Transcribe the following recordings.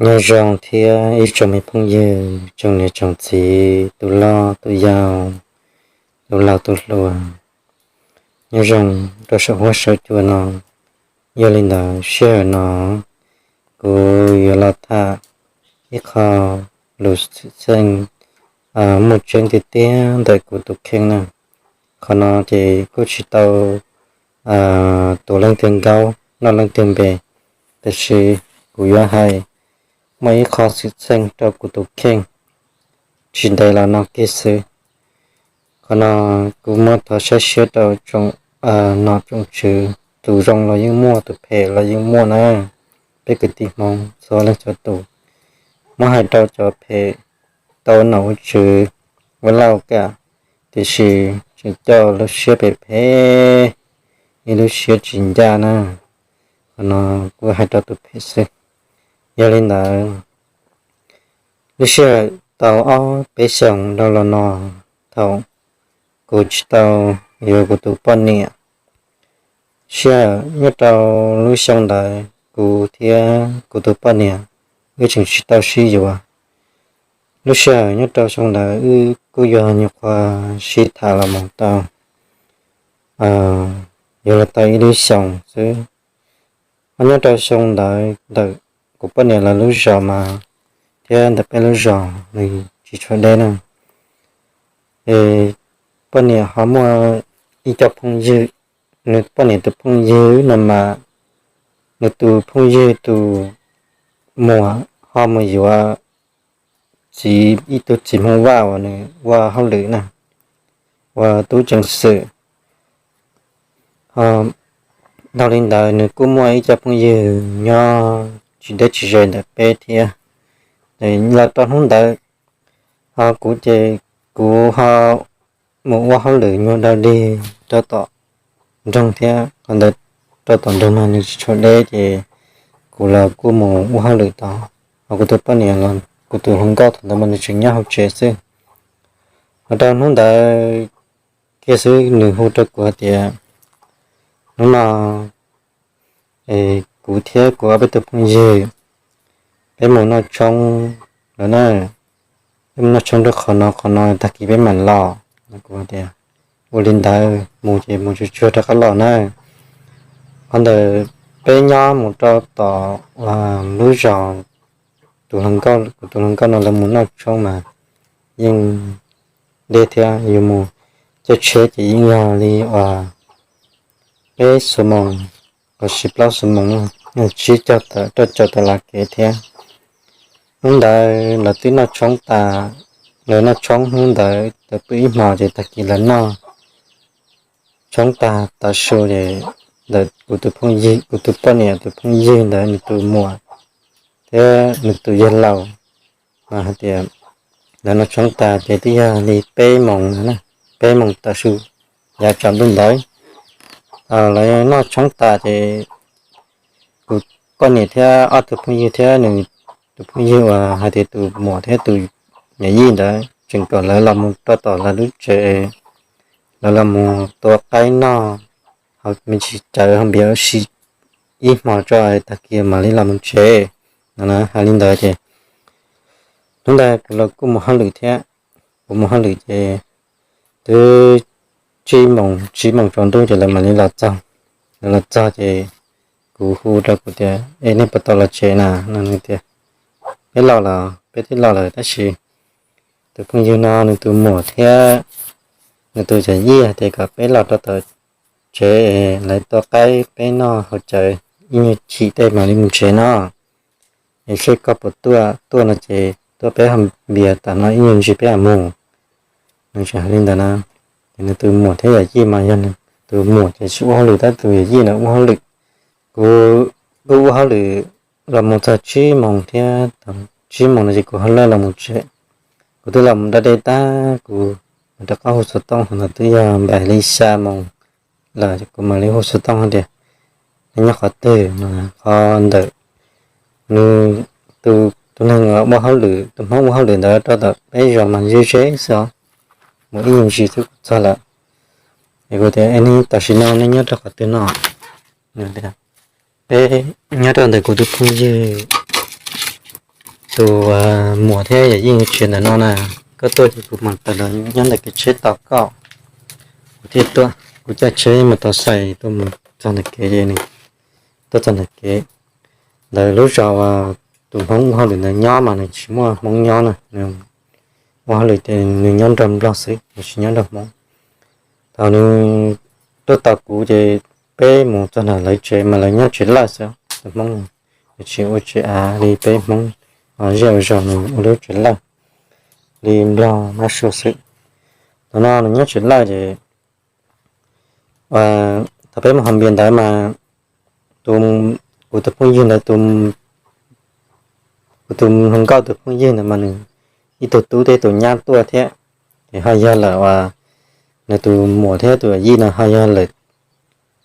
Nyob zoo thiab ib tsoom me phooj ywg, tsoom niam tsoom txiv, tus loj tus yau, tus laus tus hluas, nyob zoo rau saum huab saum cua no. Yog li ntawd sij hawm no kuv yuav los tham ib qho lus xwm txheej muaj tseeb tiag tiag ntawm kuv tus kheej na. Qhov no ces kuj tsis tau tuav leej twg nkaub noj leej twg npe, tiam sis kuv yuav hais muaj ib qho xwm txheej rau kuv tus kheej tsis ntev los no kiag xwb. Qhov no kuv muab thov saib siab rau tsoom nom tsoom tswv, tus zoo los yeej muaj, tus phem los yeej muaj na. Peb kwv tij Hmoob txhua leej txhua tus, muab hais rau cov phem tau nom ua tswv ua lauj kam, tiam sis tseem coj lub siab phem phem, ib lub siab tsis ncaj na. Qhov no kuv hais rau tus phem xwb. Yog li ntawd, lub sij hawm tau ob peb xyoos dhau los no, thaum kuv tsis tau yuav kuv tus poj niam, sij hawm nyob rau lub xyoo ntawd kuv thiab kuv tus poj niam wb tseem tsis tau sib yuav. Lub sij hawm nyob rau xyoo ntawd wb kuj yog nyuam qhuav sib tham los mus tau, yuav los tau ib lub xyoos xwb. Ho nyob rau xyoo ntawd ntawm kuv poj niam lawv lub zos mas thiab ntawm peb lub zos nws tsis tshua deb na. Es poj niam ho muaj ib co phooj ywg, nws poj niam tus phooj ywg no mas, nws tus phooj ywg tus muam ho mus yuav txiv, ib tug txiv Hmoob Vaj uas nws ua hauj lwm na, ua tub ceev xwm. Ho dhau li ntawd nws kuj muaj ib co phooj ywg nyob tsis deb tsis ze ntawm peb thiab. Los rau hnub ntawd, ho kuv ces kuv ho mus ua hauj lwm nyuag dog dig rau tom nroog thiab, qhov ntawd rau tom nroog mas nws tsis tshua deb ces kuv los kuj mus ua hauj lwm tod. Ho kuv tus poj niam los kuv tus hluas nkauj thaum ntawd mas nws tseem nyob hauv tsev xwb. Ho rau hnub ntawd kiag xwb nws hu rau kuv hais tias, hnub no kuv thiab kuv ob peb tug phooj ywg peb mus noj tshoob lawm na. Peb mus noj tshoob rau qhov no, qhov no tag kis peb mam los. Kuv tias, ua li ntawd mus ces mus tsuag tsuag rov qab los na. Qhov ntawd peb nyob mus rau tom lub zos tus hluas nkauj, kuv tus hluas nkauj no lawv mus noj tshoob mas yeej deb thiab, yus mus caij tsheb ces yeej yog li uas peb xuab moos los sis plaub xuab moos, tsib caug tawm rau caum tawm las kev thiab. Hnub ntawd lawv twb noj tshoob tas, lawv noj tshoob hnub ntawd tawm pw ib hmos ces tag kis lawv noj tshoob tag tav su ces ntawm kuv tus phooj ywg, kuv tus poj niam tus phooj ywg ntawd nws tus muam thiab nws tus yawg laus mas hais tias lawv noj tshoob tas ces twb yog li peb moos, peb moos tav su yav tsaus ntuj ntawd. Lawv noj tshoob tas ces kuv poj niam thiab ob tug phooj ywg thiab nws tus phooj ywg uas hais tias tus muam thiab tus yawm yij ntawd tseem kom lawv los mus rau tom lawv lub tsev, lawv los mus tua qaib noj hauv me ntsis cawv hauv npias ua si ib hmos tso tag kis mam li los mus tsev no na. Hais li ntawd ces hnub ntawd kuv los kuj mus hauj lwm thiab. Kuv mus hauj lwm ces twb tsib moos, tsib moos tsaus ntuj ces lawv mam li los txog. Lawv los txog ces kuv hu rau kuv tias, es nej puas tau los tsev na no? Nws tias, peb los lawm, peb twb los lawm tab sis tus phooj ywg no nws tus muam thiab nws tus yawm yij hais tias kom peb los rau tom tsev, lawv tua qaib peb noj hauv cawv ib nyuag chim tej mam li mus tsev no. Es seb koj puas tuaj, tuaj no ces tuaj peb hauv npias tas no ib nyuag ntsis peb mam mus. Nws tseem hais li ntawd na. Ces nws tus muam thiab yawm yij mas yog nws tus muam ces tsis ua hauj lwm tab tus yawm yij ntawd ua hauj lwm. Kuv kuj ua hauj lwm los mus txog tsib moos thiab, tsib moos no ces kuv ho laj los mus tsev. Kuv twb los mus da dej tag kuv mam rov qab hu xov tooj, qhov ntawd twb yog npaum li xya moos lawm kuv mam li hu xov tooj hais tias, nej nyob qhov twg no? Qhov ntawd nws, tus, tus neeg ua hauj lwm, tus Hmoob ua hauj lwm ntawd rau tom peb zos mas ze ze xwb os, mus ib nyuag ntsis xwb kuv txog lawm. Es kuv tias, es nej tam sim no nej nyob rau qhov twg no? Peb nyob rau ntawm kuv tus phooj ywg Tus muam thiab yawm yij tsev ntawm no na, koj tuaj ces kuv mam tawm los nyob ntawm kev tsheb tos koj. Kuv thiaj tuaj, kuv caij tsheb mus tau xais tuaj mus txog ntawm kev, tuaj txog ntawm kev ntawd lub zos uas tus Hmoob ua hauj lwm ntawd nyob mas nws tsis muaj Hmoob nyob na, nws ua hauj lwm ces nws nyob nrog Nplog xwb, nws tsis nyob nrog Hmoob. Thaum nws tuaj tos kuv ces peb mus txog nram lawv tsev mas lawv nyob tsev lawj xwb, tus Hmoob nws tsis ua tsev av li peb Hmoob zej zos nws ua lub tsev lawj li Nplog mab sua xwb. Thaum no nws nyob tsev lawj ces thaum peb mus haus npias ntawd mas kuv tus phooj ywg ntawd, kuv tus hluas nkauj tus phooj ywg ntawd mas nws ib tug tub thiab tus nyab tuaj thiab, ces ho yog lawm uas nws tus muam thiab tus yij no ho yog lawm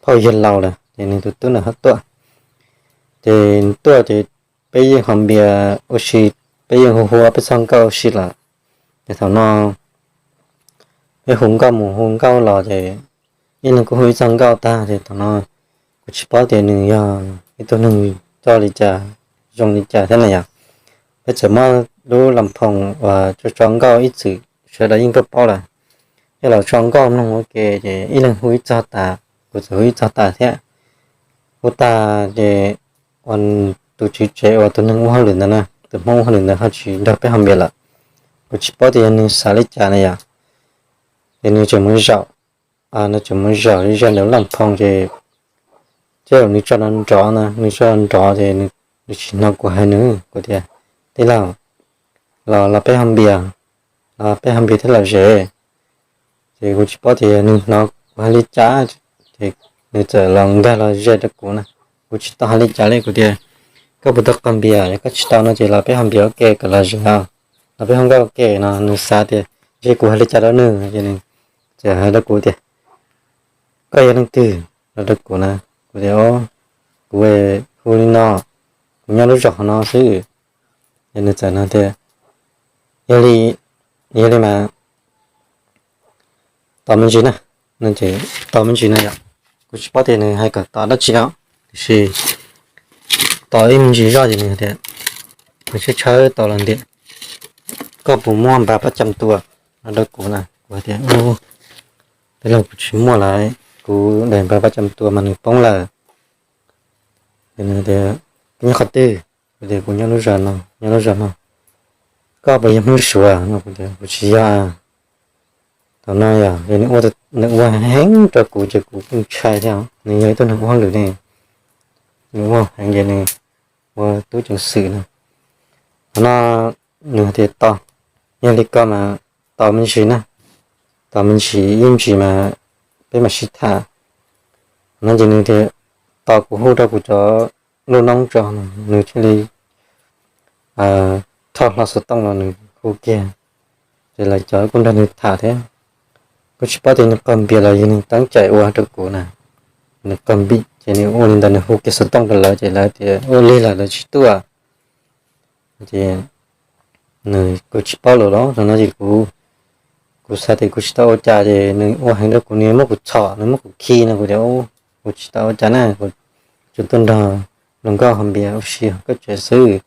phauj yawg laus lawm ces nws tus tub ntawd ho tuaj. Ces tuaj ces peb yeej haus npias ua si, peb yeej hu hu peb txoj nkauj ua si lawm. Ces thaum no peb hu nkauj mus hu nkauj los ces ib leeg kuj hu ib txoj nkauj tag ces thaum no kuv tsis paub tias nws yog ib tug neeg coj li cas, zoo li cas thiab na yom. Peb txawm muab lub las phoos uas tso tso nkauj ib txwm sawv daws yeej paub paub lawm. Coj los tso nkauj mloog ua ke ces ib leeg hu ib txoj tas, kuv txawm hu ib txoj tas thiab. Hu tas ces ua tus tswv tsev uas tus neeg ua hauj lwm ntawd na, tus Hmoob ua hauj lwm ntawd ho tsis nrog peb haus npias lawm. Kuv tsis paub tias yog nws xav li cas na yom, ces nws tseem mus zaum, nws tseem mus zaum zaj ntawd las phoos ces tej zaum nws tso nrov nrov na, nws tso nrov ces nws tsis hnov kuv hais nws, kuv tias, tij laug, los los peb haus npias, los peb haus npias thiab los zem. Ces kuv tsis paub tias nws hnov kuv hais li cas, ces nws txawm los nkag los ze rau kuv na. Kuv tsis tau hais li cas li, kuv tias, koj puas tau qaug npias? Yog koj tsis tau no ces los peb haus npias ua ke kom los zem os, los peb hu nkauj ua ke no. Nws xav tias ntshe kuv hais li cas rau nws ces nws txawm hais rau kuv tias, koj yog leej twg? Los rau kuv na. Kuv tias, kuv hu li no, kuv nyob lub zos no xwb. Ces nws txawm no tias, yog li, yog li mas tos me ntsis na. Nws ces tos me ntsis na yom. Kuv tsis paub tias nws hais kom tos dab tsi os, tiam sis tos ib me ntsis zoj ces nws tias, nws tshawb tshawb tau los ntias, koj puas muaj npav pab cam tua? Los rau kuv na. Kuv hais tias, tij laug, kuv tsis muaj lawm, kuv daim npav pab cam tua mas nws poob lawm. Ces nws tias, koj nyob qhov twg? Kuv tias, kuv nyob lub zos no, nyob lub zos no. Koj puas yog Hmoob Suav? No kuv tias, kuv tsis yog. Thaum no yog nws ua heev rau kuv ces kuv kuj ntshai thiab, nws yog ib tug neeg ua hauj lwm ne, nws ua heev ces nws ua tub ceev xwm no. Thaum no nws tias, tos, yog li ko mas tos me ntsis na, tos me ntsis ib ntsis mas peb mam sib tham. No ces nws tias, tos kuv hu rau kuv cov nplooj noob tso no, nws thiaj li thauj hlo xov tooj los nws hu kiag, ces lawv cov kuj nrog nws tham thiab. Kuv tsis paub tias nws qaug npias los yog nws teeb cai ua rau kuv na. Nws qaug npias ces nws ua li ntawd, nws hu kiag xov tooj rau lawv ces lawv tias ua lig lawm, lawv tsis tuaj. Ces nws, kuv tsis paub lawm los no ces kuv, kuv xav tias kuv tsis tau ua cas ces nws ua heev rau kuv, nws muab kuv txhom, nws muab kuv khi no, kuv tias, kuv tsis tau ua cas na, kuv tsuas tuaj nrog luag nkauj haus npias ua si hauv koj tsev xwb,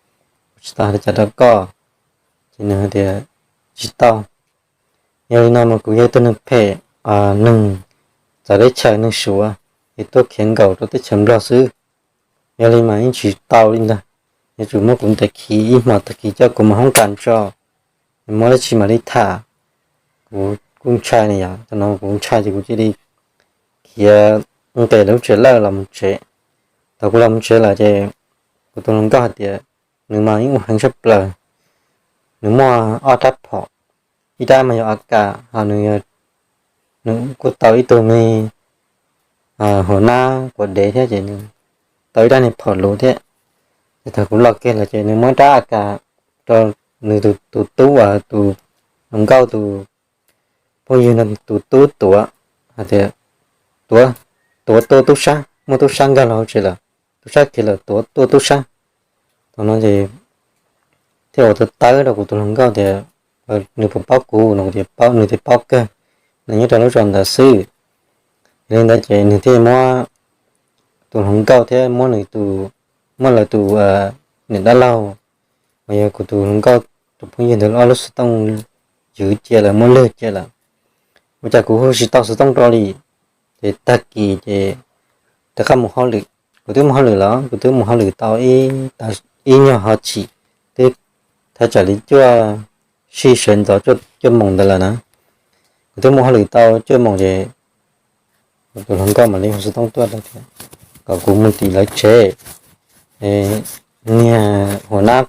kuv tsis tau hais li cas rau koj. Ces nws hais tias, tsis tau, yog li no mas kuv yog ib tug neeg phem, neeg txawv teb chaws, neeg Suav, es tuaj khiav nkaum rau teb chaws Nplog xwb. Yog li mas yeej tsis tau li ntag, yuav tsum muab kuv ntes khi ib hmos tag kis coj kuv mus hoob kas tso, muaj dab tsi mam li tham. Kuv kuj ntshai ne yom, thaum no kuv ntshai ces kuv cia li khiav nqes lub tsev lawj los mus tsev. Thaum kuv los mus tsev lawm ces kuv tus hluas nkauj hais tias nws mas yeej ua heev tshaj plaws, nws muaj ob rab phom, ib rab mas yog A K, ho nws, nws kuj tau ib tug me hua nab quav dev thiab ces nws tau ib rab niag phom luv thiab. Ces thaum kuv los kiag lawm ces nws muab rab A K rau nws tus tub, tus hluas nkauj tus phooj ywg no tus tub tuav, hais tias, tuav, tuav tua tub sab, muaj tub sab nkag los hauv tsev lawm, tub sab khiav lawm, tuav tua tub sab. Thaum no ces thiaj ua tawv tawv rau kuv tus hluas nkauj tias nws puas paub kuv no, kuv tias paub, nws tias paub kawg, nws nyob rau lub zos ntawd xwb. Yog li ntawd ces nws thiaj muab tus hluas nkauj thiab muab nws tus, muab lawv tus niam dab laug Mas yog kuv tus hluas nkauj tus phooj ywg ntawd ob lub xov tooj ywv cia lawm, muab lwg cia lawm. Ua cas kuv hu tsis tau xov tooj rau li. Ces tag kis ces rov qab mus hauj lwm. Kuv twb mus hauj lwm los kuv twb mus hauj lwm tau ib nyuag hauv chim, twb thaj tsam li cuaj, sij sawv ntxov cuaj moos ntawd lawm na. Kuv twb mus hauj lwm tau cuaj moos ces tus hluas nkauj mam li hu xov tooj tuaj rau tias kom kuv mus tim lawv tsev, niag hua nab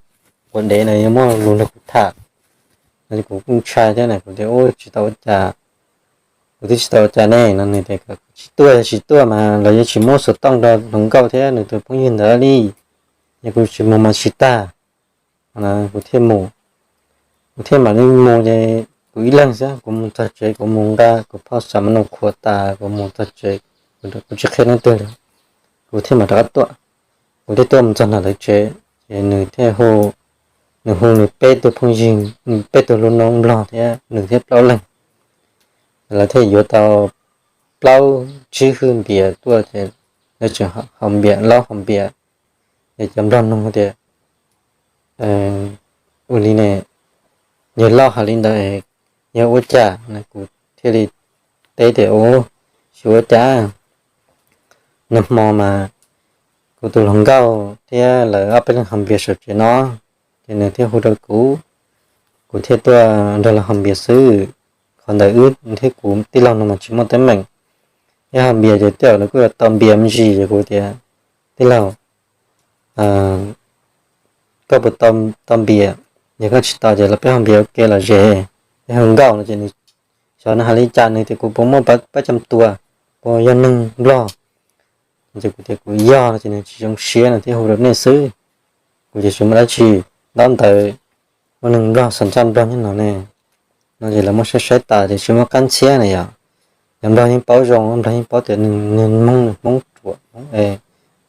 quav dev no yuav muaj lus nrog kuv tham. No kuv kuj ntshai thiab na, kuv tias ua tsis tau ua cas, kuv twb tsis tau ua cas ne no. Nws tias kom tsis tuaj, tsis tuaj mas lawv yuav tsis muab xov tooj rau hluas nkauj thiab nws tus phooj ywg ntawd li. Yog kuv tsis mus mas tsis tag. Kuv thiaj mus, kuv thiaj mam li mus ces kuv ib leeg xwb, kuv mus txog tsev kuv mus nqa kuv phauj xam ma no khuav tas kuv mus txog tsev, kuv tsis qhia leej twg li. Kuv thiaj mam rov qab tuaj, kuv thiaj tuaj mus txog nram lawv tsev. Ces nws thiaj hu, nws hu nws peb tug phooj ywg, peb tug hluas nraug nplog thiab nws thiab plaub leeg. Lawv thiaj yuav tau plaub tsib hwj npias tuaj ces lawv tseem haus npias, laub haus npias. Ces cov nplog nug tias ua li ne, yawg laus hais li ntawd yog ua cas no, kuv thiaj li teb tias ua, tsis ua cas. Nag hmo mas kuv tus hluas nkauj thiab lawv ob peb leeg haus npias saum tsev no, ces nws thiaj hu rau kuv, kuv thiaj tuaj nrog lawv haus npias xwb. Qhov ntawd wb thiab kuv tij laug no mas tsis muaj teeb meem. Yog haus npias ces tej zaum nws kuj yuav tau npias me ntsis. Ces kuv tias tij laug, koj puas tau npias? Yog koj tsis tau ces los peb haus npias ua ke los ze. Yog hu nkauj no ces nws, xyov nws hais li cas, nws tias kuv puas muaj pab cam tua, puas yog neeg nplog? Ces kuv tias kuv yog no ces nws tsis zoo siab no thiaj hu rau nej xwb. Kuv ces tsis muaj dab tsi, ntaub ntawv muaj neeg nplog xas ntsaj nplog nyob no ne, no ces lawv muab saib saib tas ces tsis muaj qab ntxhiab na yom. Cov nplog yeej paub zoo, nplog yeej paub tias nws Hmoob, nws Hmoob ruam,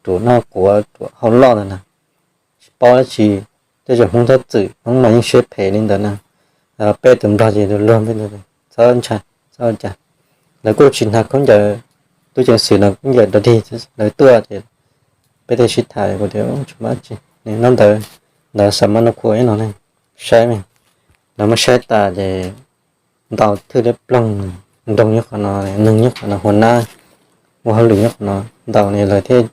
ruam noj quav ruam hauj loj ntawd na. Tsis paub dab tsi, tej zaum Hmoob thab txwm, Hmoob mas yeej siab phem li ntawd na. Peb tus nplog ces luag luag npe, txhob ntshai, txhob ua cas. Lawv kuj tsis hnav khaub ncaws, tub ceev xwm no khaub ncaws dog dig, lawv tuaj ces peb thiaj sib tham. Kuv tias tsis muaj dab tsi, ntaub ntawv, ntawv xam ma no khuav no ne, saib ne. Lawv muab saib tas ces ntaus thwj liab ploog, nroog nyob qhov no, neeg nyob qhov no, hua nab ua hauj lwm nyob qhov no, ntaus ne lawv thiaj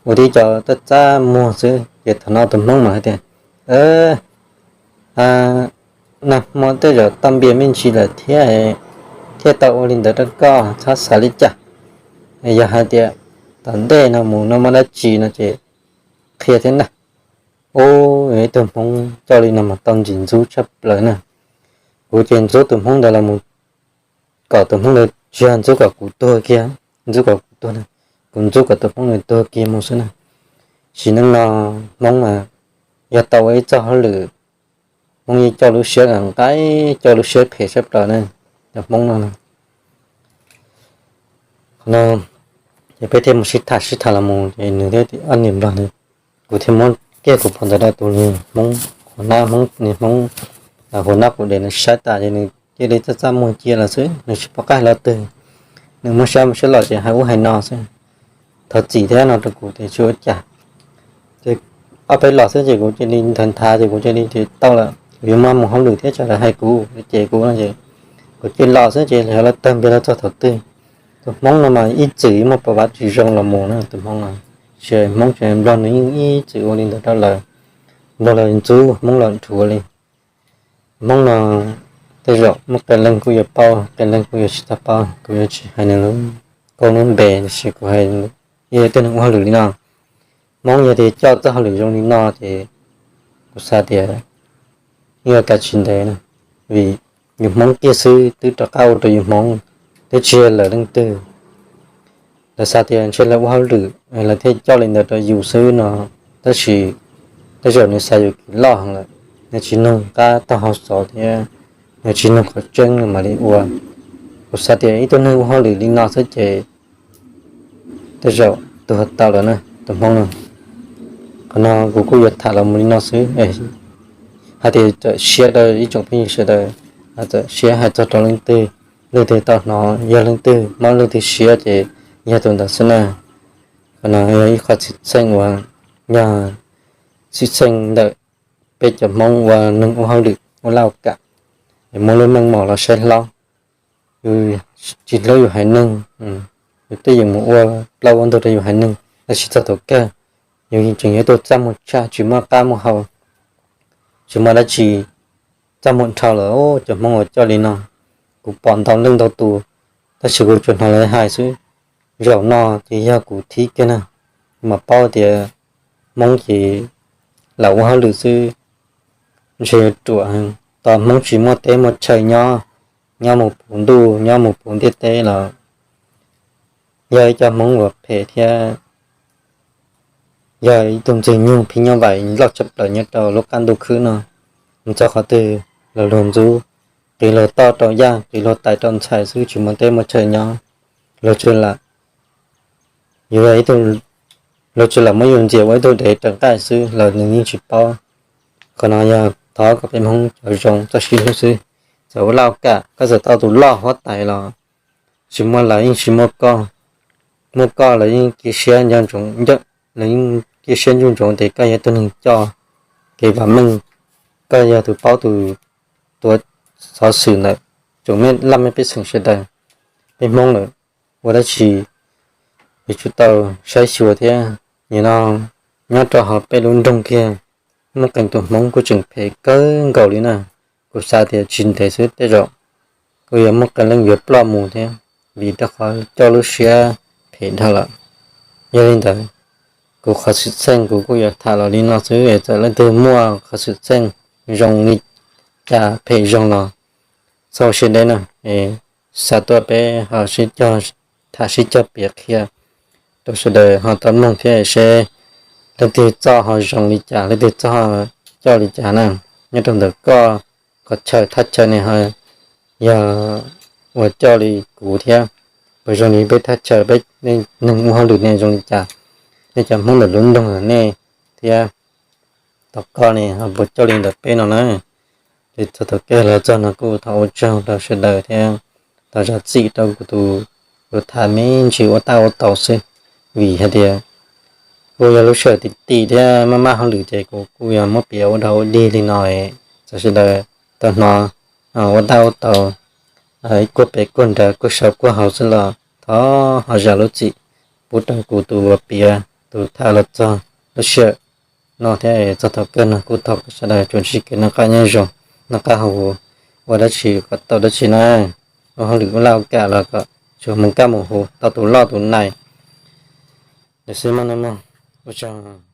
ua tib co tab txaj muag xwb. Ces thaum no tus Hmoob mas hais tias, nag hmo tej zaum tau npias me ntsis lawm thiab, thiaj tau ua li ntawd rau koj, txhob xav li cas. Yog hais tias tom ntej no mus no muaj dab tsi no ces qhia thiab na. Ub, ib tug Hmoob coj li no mas tau ntxim ntxub tshaj plaws na. Kuv ces ntxub tus Hmoob ntawd los mus kom tus Hmoob ntawd tsis yog ntxub kom kuv tuag kiag, ntxub kom kuv tuag na, kuv ntxub kom tus Hmoob ntawd tuag kiag mus xwb na. Sim neej no Hmoob mas yog tau ua ib txoj hauj lwm, Hmoob yeej coj lub siab nqaim, coj lub siab phem tshaj plaws na, cov Hmoob no. Qhov no ces peb thiaj mus sib tham sib tham los mus ces nws thiab ob niam nplog ntawd, kuv thiaj muab kiag kuv phau ntawv rau tus niag Hmoob, hua nab Hmoob, niag Hmoob hua nab quav dev no saib tas ces nws cia li txaj txaj muag cia lawm xwb, nws tsis pom qab hais lo twg. Nws muab saib mus saib los ces hais ub hais no xwb, thov txim thiab no rau kuv tias tsis ua cas. Ces ob peb los xwb ces kuv cia li nthav nthav ces kuv cia li tias tau lawm, kuv yuav maj mus hauj lwm thiab tsam lawv hais kuv cem kuv no ces kuv cia li los xwb ces lawv tawg npias lawv txog thaum twg. Tus Hmoob no mas ib txwm muaj pov vav tsis zoo los mus na, tus Hmoob no, tsis Hmoob tsis nplog nws yeej ib txwm ua li ntawd rau lawv, nplog lawv ntxub, Hmoob los dhuav li. Hmoob no tej zaum muaj qee leej kuj yuav paub, qee leej kuj yuav tsis tau paub, kuv yuav tsis hais nws lub, kuv lub npe tiam sis kuv hais ib tug neeg ua hauj lwm li no. Hmoob yog tias coj txoj hauj lwm zoo li no ces kuv xav tias yeej yuav kav tsis ntev na, vim yus Hmoob kiag xwb twb rov qab ua rau yus Hmoob, twb tsis yog lawv leej twg. Lawv xav tias ntshe lawv ua hauj lwm lawv thiaj coj li ntawd rau yus xwb no, tab sis tej zaum nws xav yus kev loj heev lawm, nws tsis nug qab taug hau xov thiab nws tsis nug qhov tseeb nws mam li ua. Kuv xav tias ib tug neeg ua hauj lwm li no xwb ces tej zaum tuag tau lawm na tus Hmoob no. Qhov no kuv kuj yuav tham los mus li no xwb, hais tias txawm siab rau ib tsoom phooj ywg sawv daws, txawm siab hais txog rau leej twg, leej twg tau hnov yog leej twg mob leej twg siab ces yog tus ntawd xwb na. Qhov no yog ib qho txhim txheej uas yog txhim txheej ntawm peb cov Hmoob ua neeg ua hauj lwm ua laj ua kam, es muab lub meej mom los saib hlob. Yus tsis hlub yus haiv neeg, yus twb yeem mus ua plaub ua ntug rau yus haiv neeg, tab sis txog thaum kawg yus tseem yog ib tug txaj muag tshaj, tsis muaj qab muaj hau, tsis muaj dab tsi, txaj muag nrho lawm. Cov Hmoob uas coj li no, kuv pom ntau leej ntau tus, tab sis kuv tsuas hnov lawv hais xwb. Zaum no ces yog kuv thib kiag na, kuv mam paub tias Hmoob ces lam ua hauj lwm xwb, ntshe yuav ruam. Tos Hmoob tsis muaj teb muaj chaw nyob, nyob mus puv ntuj nyob mus puv ntiaj teb los yog ib co Hmoob uas phem thiab yog ib tug ntxwg nyoog phim nyuj vais loj tshaj plaws nyob rau lub qab ntuj khwb no. Mus txog qhov twg los luag ntxub, qiv luag toj rau yaj, qiv luag tais rau ntxhais xwb, tsis muaj teb muaj chaw nyob. Luag tsuas lam, yus yog ib tug, luag tsuas lam muab yus ntxias ua ib tug dev raws nqaij xwb los nws yeej tsis paub. Qhov no yog thov kom peb Hmoob cov zoo txoj sib hlub xwb. Txawm ua laj ua kam, koj txawm tau tus loj huab tais los tsis muaj, lawv yeej tsis muaj koj. Muaj koj lawv yeej cia siab nco ntsoov, lawv yeej cia siab nco ntsoov tias koj yog tus neeg coj kev vam meej, koj yog tus paub tus tuav xov xwm ntawm tsoom mej laj mej pej xeem sawv daws. Peb Hmoob lawm, ua dab tsi yuav tsum tau saib xyuas thiab. Nim no nyob rau hauv peb lub nroog kiag, muaj qee tus Hmoob kuj tseem phem kawg nkaus li na. Kuv xav tias tsis ntev xwb tej zaum kuj yuav muaj qee leej yuav ploj mus thiab, vim rau qhov coj lub siab phem dhau lawm. Yog li ntawd, kuv qhov xwm txheej kuv kuj yuav tham los li no xwb es txawm leej twg muaj qhov xwm txheej zoo li cas phem zoo los txhob siab deb na, es xa tuaj peb ho sib cog tham sib cog piav qhia rau sawv daws ho tau mloog thiab seb leej twg txoj ho zoo li cas, leej twg txoj coj li cas na. Nyob rau ntawm koj qhov chaw thaj chaw ne ho yog uas coj li kuv thiab, puas zoo li peb thaj chaw peb neeg ua hauj lwm ne zoo li cas, nej cov Hmoob ntawm lub nroog nej thiab tom koj ne ho puas coj li ntawm peb no na. Ces txog thaum kawg los txog no kuj thov ua tsaug rau sawv daws thiab thov zam txim rau kuv tus, kuv tham me ntsis ua tab ua tau xwb, vim hais tias kuj yog lub sij hawm tim tim thiab maj maj hauj lwm ces kuv kuj yog muab piav ua dog ua dig li no, txawm sawv daws tau hnov ua tab ua tau ib kuag pem kuag nrad kuag saum kuag hauv xwb los thov ho zam lub txim pub rau kuv tus uas piav tus tham los txog lub sij hawm no thiab. Txog thaum kawg no kuj thov kom sawv daws tsuas ntsib kev noj qab nyob zoo, noj qab haus huv, ua dab tsi kom tau dab tsi na, ua hauj lwm ua laj ua kam los kom tsuas mus kaj mus huv tau tus loj tus nais. Lawm xwb mog, ua tsaug.